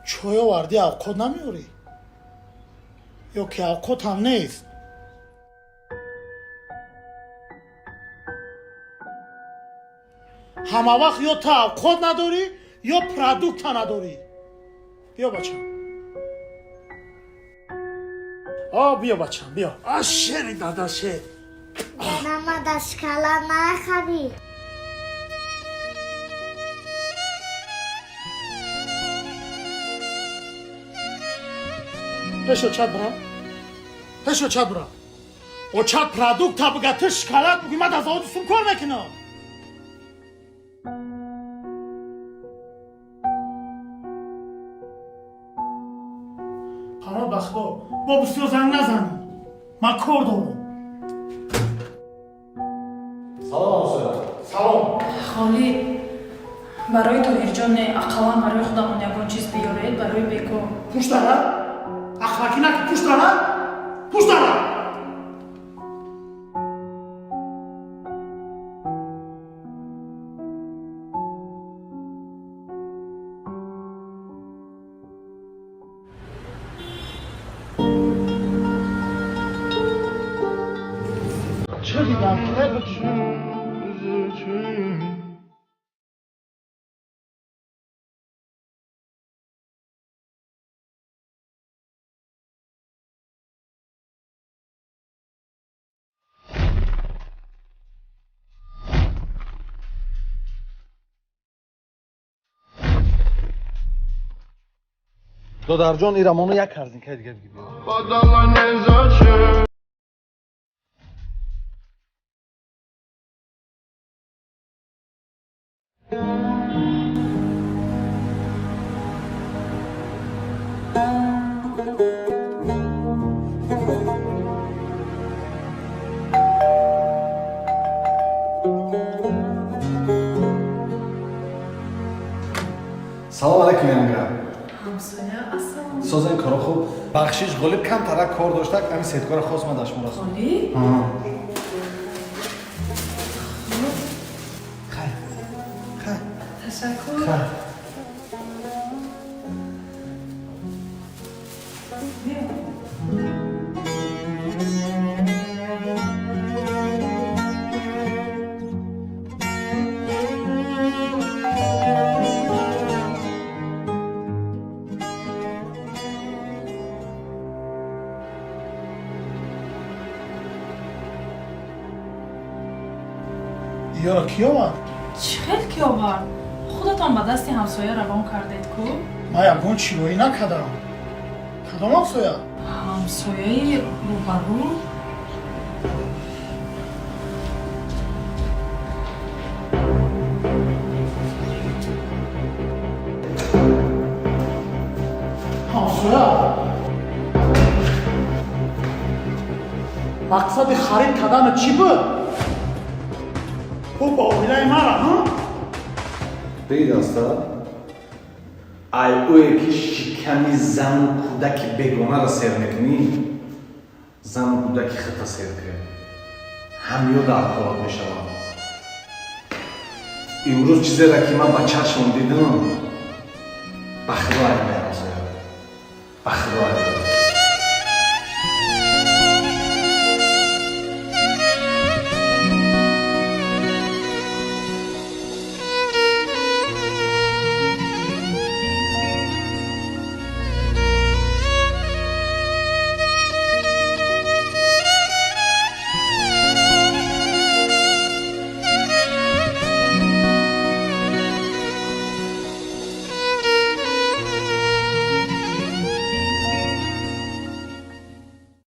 Чой овардӣ, авқот намеорӣ? Ё ки авқот ҳам нест? Ҳама вақт ё ту авқот надорӣ, ё продукта надорӣ. Биё, бачам. О, биё, бачам, биё. А, шери дада, шер. Дадама шоколад нахарӣ. Пешо чат бира, пешо чат бира. Очат продукта бига, ту шоколад буги. Ман дар заводи сум кор мекунам. Паноҳ ба Худо, бо бисёр занг назанӣ, ман кор дорам. Салом, ҳамсоя. Салом. Холид, барои Тоҳирҷон не, ақаллан барои худамон ягон чиз биёред барои беко. Пуштара ахлакӣ наки, пуштара, пуштара. Чӣ дидам? Додарҷон, ирамону як корзинкаи дига биги, биё. Подала. Салом алайкум, янга. Ҳамсоя, ассалом. Созани, коро хуб? Бахшиш, Ғолиб камтарак кор доштак, ами сеткора хост, ман дашмо расон. Холид. Хайр, хайр. Ташаккур. Хайр. Биё. Ёра ки овард? Чӣ хел ки овард? Худатон ба дасти ҳамсоя равон кардед ку. Ман ягон чироӣ накардам. Кадом ҳамсоя? Ҳамсояи рӯбарӯ. Ҳамсоя, мақсади харид кардана чӣ буд? Ӯ ба оилаи мара, ҳа? Бидаста, ай ӯе ки шиками зану кӯдаки бегонаро сер мекунӣ, зану кӯдаки хита сер кун, ҳамё дар ҳолат мешавад. Имрӯз чизеро ки ман ба чашмам дидам, ба Худо айб, ҳамсоя, ба Худо айб.